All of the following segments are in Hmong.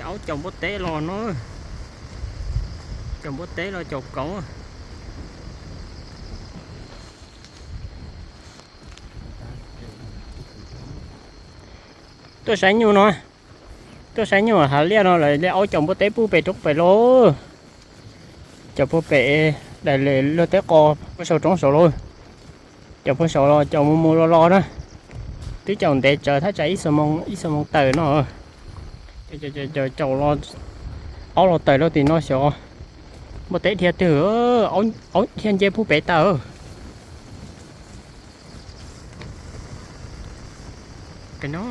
Aub caum npua teb los no, caum npua teb los caum kauv. Tuaj saib nyuj no, tuaj saib nyuj hav liaj no lawv li aub caum npua teb pub pem roob pem los. Caum puag pem, daim luag teb qos puag saum roob saud lauj. Caum puag saud los caum mus mus los los na. Twb caum ntev tsawv thaj tsam ib xuab moos tawm no. Caum los, aub los tawm rau tim no xyov npua teb dhia twg, aub dhia nce puag pem tawm. Pem no,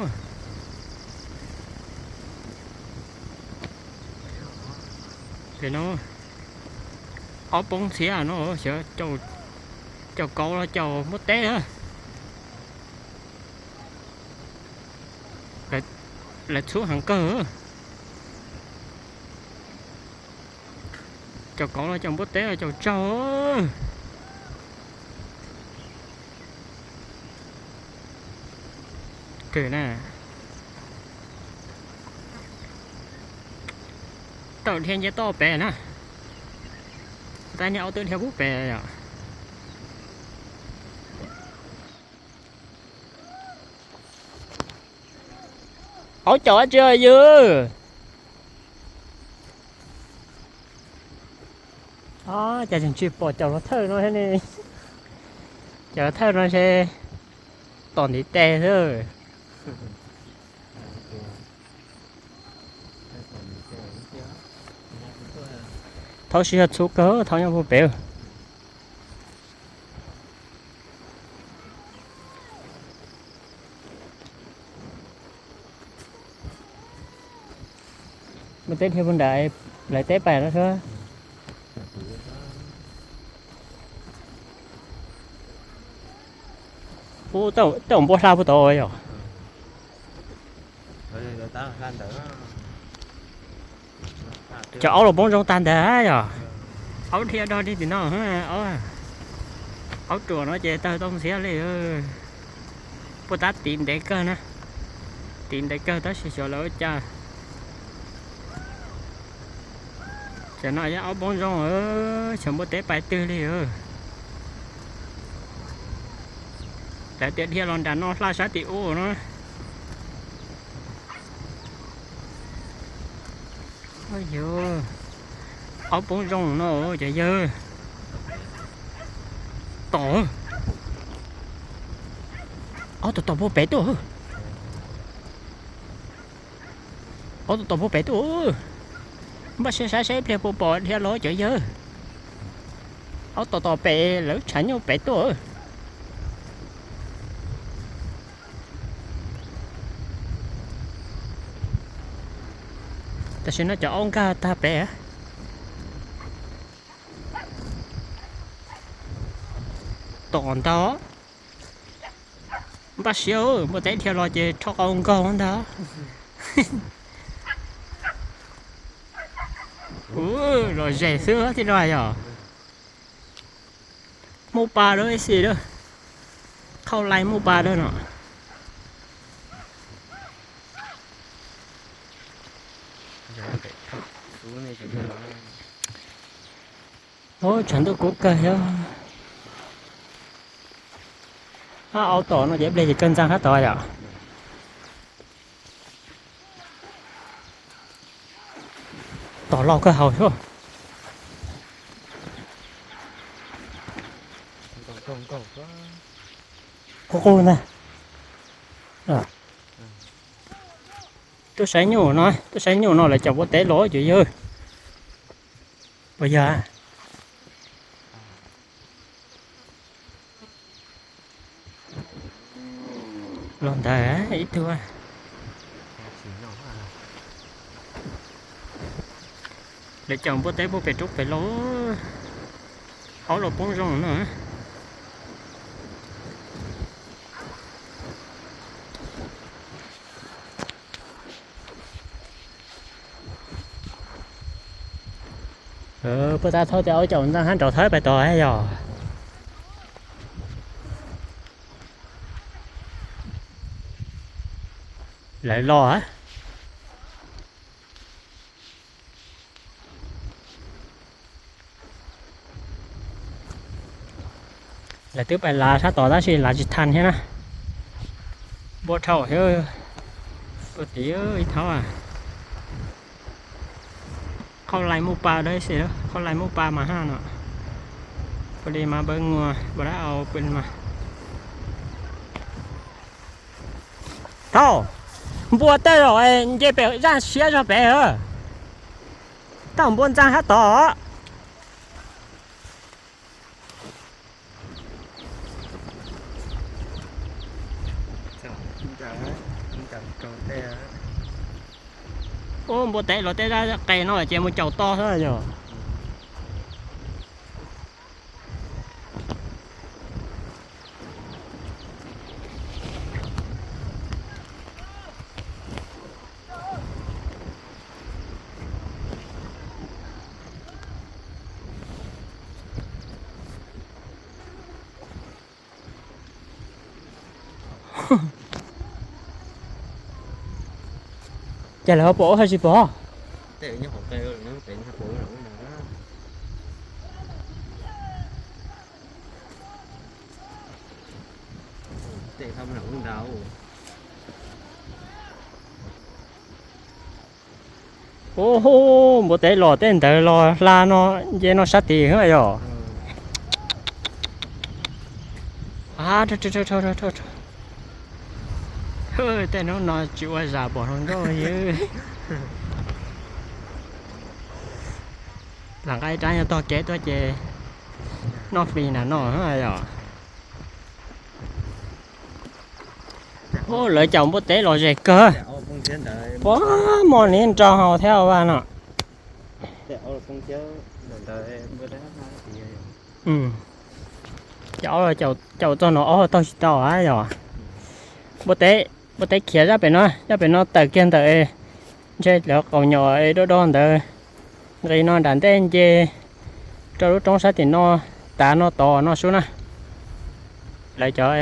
pem no, aub poob ntxhiab no xyov, caum kauv los caum npua teb. Lawv txhub heev kawg. Caum kauv los caum npua teb los caum tsaug. Kawg na. Tawm dhia nce toj pem na. Tab niag aub twb dhia puag pem yom. Aub caum dab tsi yws? Cas tseem tsis pom cov hluas thawj no ne? Cov hluas thawj no ntshe tom ntiv tes xwb. Thaub sib yog txhub kawg, thaub nyob puag pem. Muaj teb dhia puag nram lawv teb pais no xwb. Ub, tej zaum npua hla puag tod yom. Cov aub los poob zoo tag ntawd yom. Aub dhia dog li tim no, aub ruam no ces tawg tau ntxhiab li. Puag ta tiv ntev kawg na, tiv ntev kawg tab sis xyov lawv ua cas. Cov no yog aub poob zoo, xyov npua teb pais twg li. Lawv tias dhia los nram no hla sab tim ub no. Yog aub poob zoo no cov yawg. Tom, aub tom tom puag pem tuaj. Aub tom tom puag pem tuaj. Npaj siab saib saib ib pliag puas pom dhia los cov yawg. Aub tom tom pem lawv tshav nyuj pem tuaj. Tam sim no cov aub nkag tag pem. Tom ntag. Npaj siab, npua teb dhia los ces rho qau nkaug ntag. Ua los zes xwb thiab no yog. Muaj pa lawm ib xis lawm. Qhau lais muaj pa lawm no. Ub, tshav ntuj kub kawg thiab. Ab, aub tom no ces ib pliag ces kawg ntxeev hab tod yom. Tom laug kawg haus xwb. Qub qub ntag. Tuaj saib nyuj no, tuaj saib nyuj no lawv cov npua teb los cov yawg. Puas yog? Los ntawd ib tug. Lawv cov npua teb puag pem roob pem los, aub los poob zoo no. Puag ta thauj tej aub caum ntxeev hab nrov thawb pais tod yog. Lawv los. Lawv twb pais lav sab tod tab sis lav tsis tau thiab na. Npua dhau thiab. Ua tim ib thaub, khauj lais muj pa dab tsi, khauj lais muj pa mas haj no. Pw li mas npawg Nguas npua dab au pw li mas. Thaub, npua tej zaum nce pem zaj siab zog pem. Thaub, npua ntxaa sab tod. Ub, npua tev los tej zaj qes no ces mus caum to xwb yog. Ces lawv ho pom ua haj tsis pom. Ub, npua tev los tej ntawd los hla no, nce no sab tid yog. Tej hnub no tsis ua zam pom hluas nkauj li. Lam nqa ib rab nyuag tog kev tuaj ces noj flis nram no yog. Ub, lawv caum npua tev los ze kawg. Puag mog ni nrau hau thiab vaj no. Cov aub los caum txog no aub taug tsis tau yog. Npua tev, npua tev khiav zaj pem no, zaj pem no tawm kiag ntawm ntshe lawv qaum nyom do do ntawd, nqis no nram ntej nce rau lub roob sab tim no, tav no tod no sub na. Lawv cov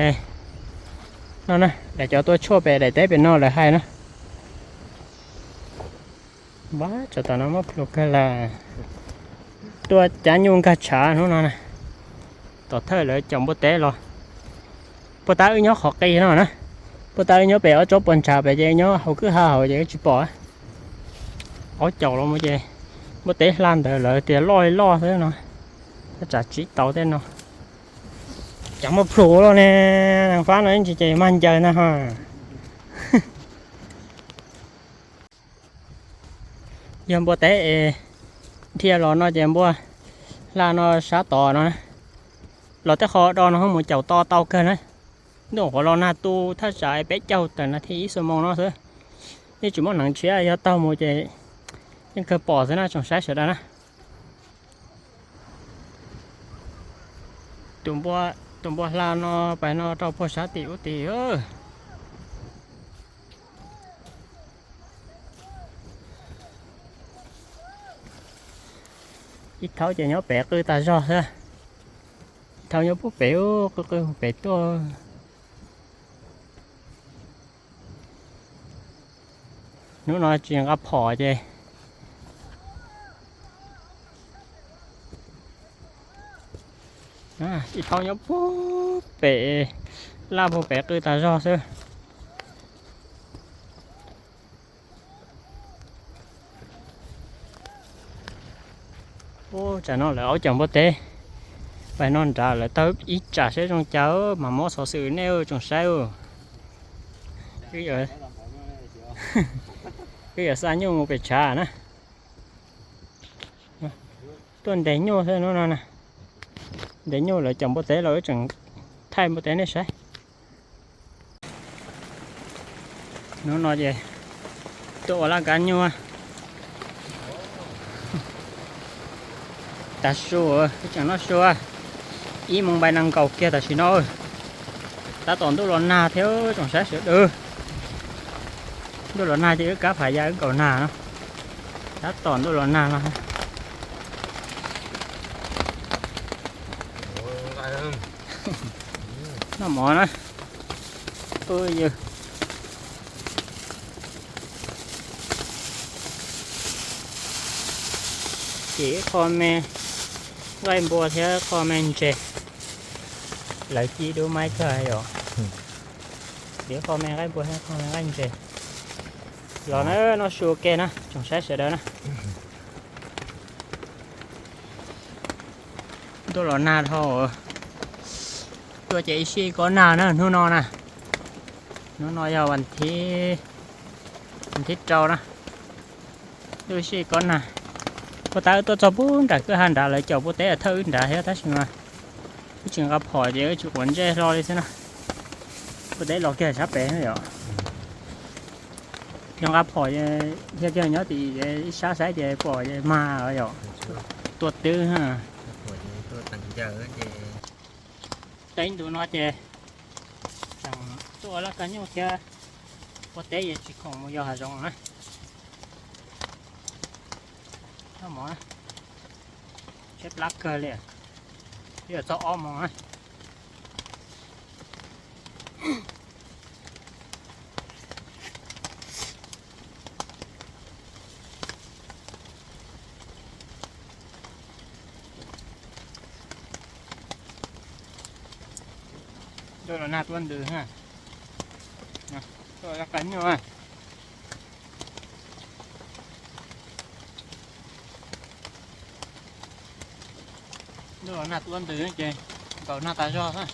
no na, lawv cov tua tshuaj pem daim teb pem no lawv hais na. Vaj, tsam tom no muaj plhu kawg lawm. Tuaj cav nyuj nkag tshav hnub no na. Tom thawj lawv caum npua tev los, puag ta wb nyob qhov qis no na, puag ta wb nyob pem ob tsob puas ntshav pem ces nyob hauv kwj ha hauv ces wb tsis pom. Aub caum los mus ces npua tev hla ntawd lawv tias loj li loj xwb no, tab tsam tsiv tau tej no. Cov muaj plhu los ne, neeg fab no ib ntsis ces mag ncaws ntag ho. Yog npua tev es dhia los no ces npua hla no sab tod no, los tej qho do no ho mus caum to tau kawg na. Ntuj, qhuav los nag tu thaj tsam peb caug tawm nas this ib xuab moos no xwb. Yeej tsis muaj hneev tshiab, yog taug mus ces yeej kawg pom xwb na tsoom saib sawv daws na. Tus npua hla no pais no rau puag sab tim ub tid. Ib thaub ces nyob pem qw tas zog xwb. Ib thaub nyob puag pem, qw qw pem tuaj. Hnub no tsis nqa phom ces ib thaub nyob puag pem, laj puag pem qw tas zog xwb. Ub, tsam no lawv aub caum npua tev. Pais no nrad lawv taug ib tsam seb zoo cas mas muab xov xwm nej tsoom saib. Wb yuav xa nyuj mus pem tshav na. Tuaj ntes nyuj xwb hnub no na. Ntes nyuj lawv caum npua tev los wb tseem thaij npua tev nej saib. Hnub no ces tuaj ua laj kab nyuj. Tav su, wb tseem noj su. Ib moos npaim nees nkaum kiag tam sim no. Tab tom ntuj los nag thiab tsoom saib sawv daws. Ntuj los nag ces wb kab phav ya wb nkaum nag no. Tab tom ntuj los nag no. Noj mov na. Ub, yawg. Ces ib qho me nqaij npua thiab ib qho me ntses. Lawv ci dub maib kawg yom. Tias kho me nqaij npua thiab kho me nqaij ntses. Los na, noj su ua ke na tsoom saib sawv daws na. Tuaj los nag dhau, tuaj ces ib sij kob nag na hnub no na. Hnub no yog vas thib rau na. Tuaj ib sij kob nag. Puag ta wb tuaj txog pug nram kwj ha nrad, lawv caum puag teb thawj wb nrad thiab tab sis mas wb tsis nqa phom ces wb tsis quav ntsej hlo li xwb na. Puag teb los kiag sab pem yom. Yog nqa phom thiaj kiag nyob tim ib sab saib ces pom mag yom. Tuaj twb. Tau ib ntu no ces tseem tuaj ua laj kab nyuj thiab. Ua teb yeej tsis khoom mus yos hav zoov na. Mov tshaib plab kawg li, twb yuav txog ob moos na. Tuaj los nag tuaj ntws na. Tuaj laj kab nyuj na. Tuaj los nag tuaj ntws ces nkaum nag tas zog xwb.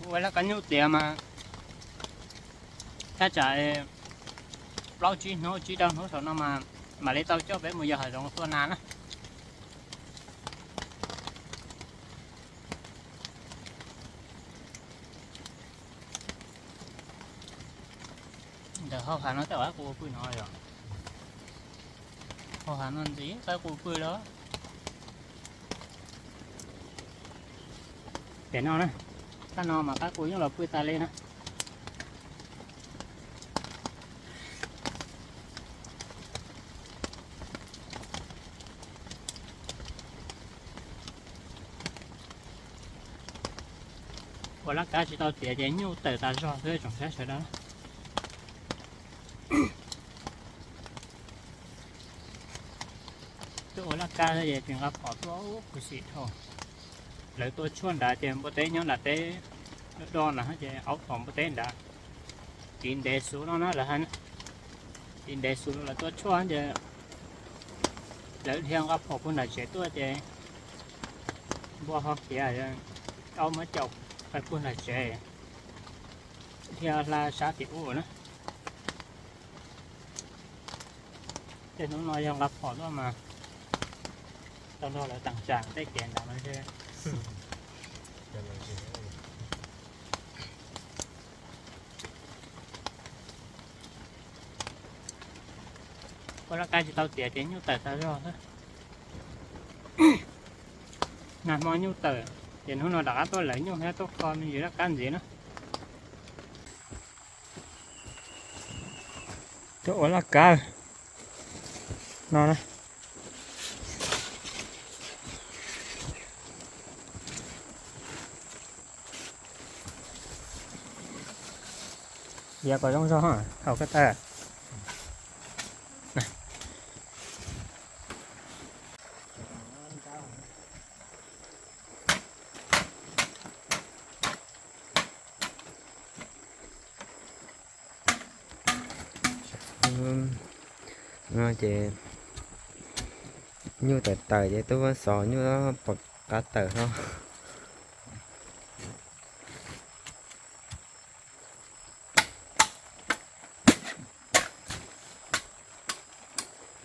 Ua laj kab nyuj tiav mas thaj tsam plaub tsib hnub tsib rau hnub saum no mas mam li tau coj peb mus yos hav zoov tuaj nag na. Ntawm hauv hav no tej uas qab qus pw no yom. Hauv hav no ntxiv qab qus pw los. Pem no na, qab no mas qab qus yeej los pw tas li na. Ua laj kab tsis tau tiav ces nyuj tawm tas zog xwb tsoom saib sawv daws. Tuaj ua laj kab es tsis nqa phom tuaj kuv xim dhau. Lawv tuaj tshuaj nrad ces npua teb nyob nram teb do nrad ces aub tom npua teb nrad. Tiv ntev xus no na lawv hais, tiv ntev xus lawv tuaj tshuaj ces lawv dhia nqa phom puag nram tsev tuaj ces npua ho khiav, aub muab caum pais puag nram tsev, dhia hla sab tim ub na. Tej hnub no yog nqa phom tuaj mas tau nrog lawv teem tsam tej kev ntawd no thiab. Ua laj kab tsis tau tiav ces nyuj tawm tas zog xwb. Nag hmo nyuj tawm ces hnub no rov qab tuaj lawv nyuj thiab tuaj kho me ntsis laj kab ntxiv na. Tuaj ua laj kab no na. Yav kom zoo zog haus koj tag. No ces nyuj tawm tawm ces tub muab xov nyuj pom qab tawm no.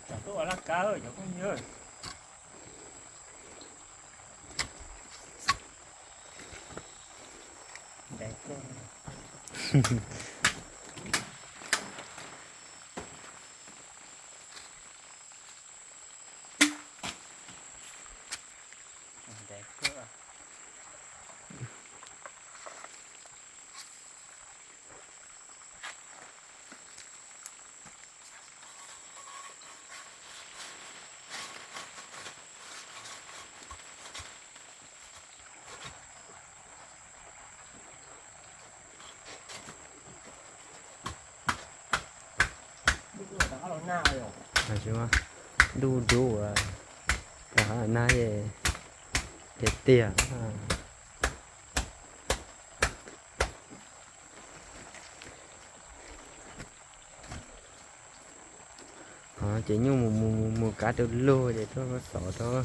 Tuaj ua laj kab cov phooj ywg. Ntuj dub, nag tiag tiag. Ces nyuj mus mus mus mus kav rau lug ces tuaj xov rau.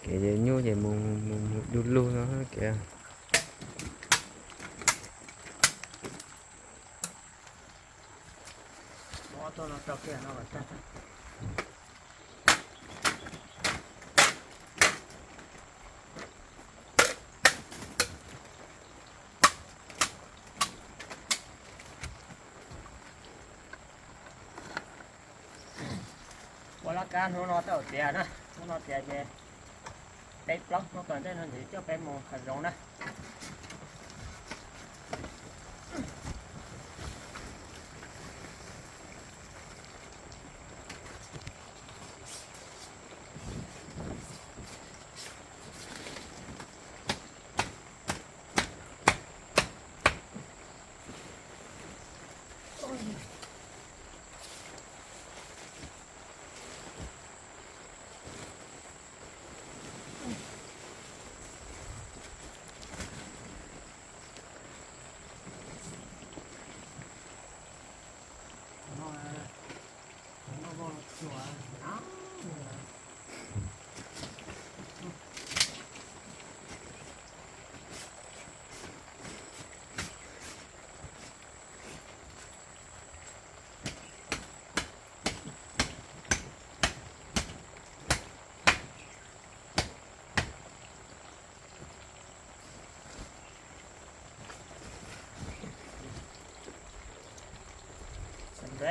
Kev nyuj ces mus mus mus du lug no kev. Ua laj kab hnub no tau tiav na, hnub no tiav ces peb plaub hnub tom ntej no ntshe coj peb mus hav zoov na.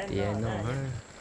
Tiav no na.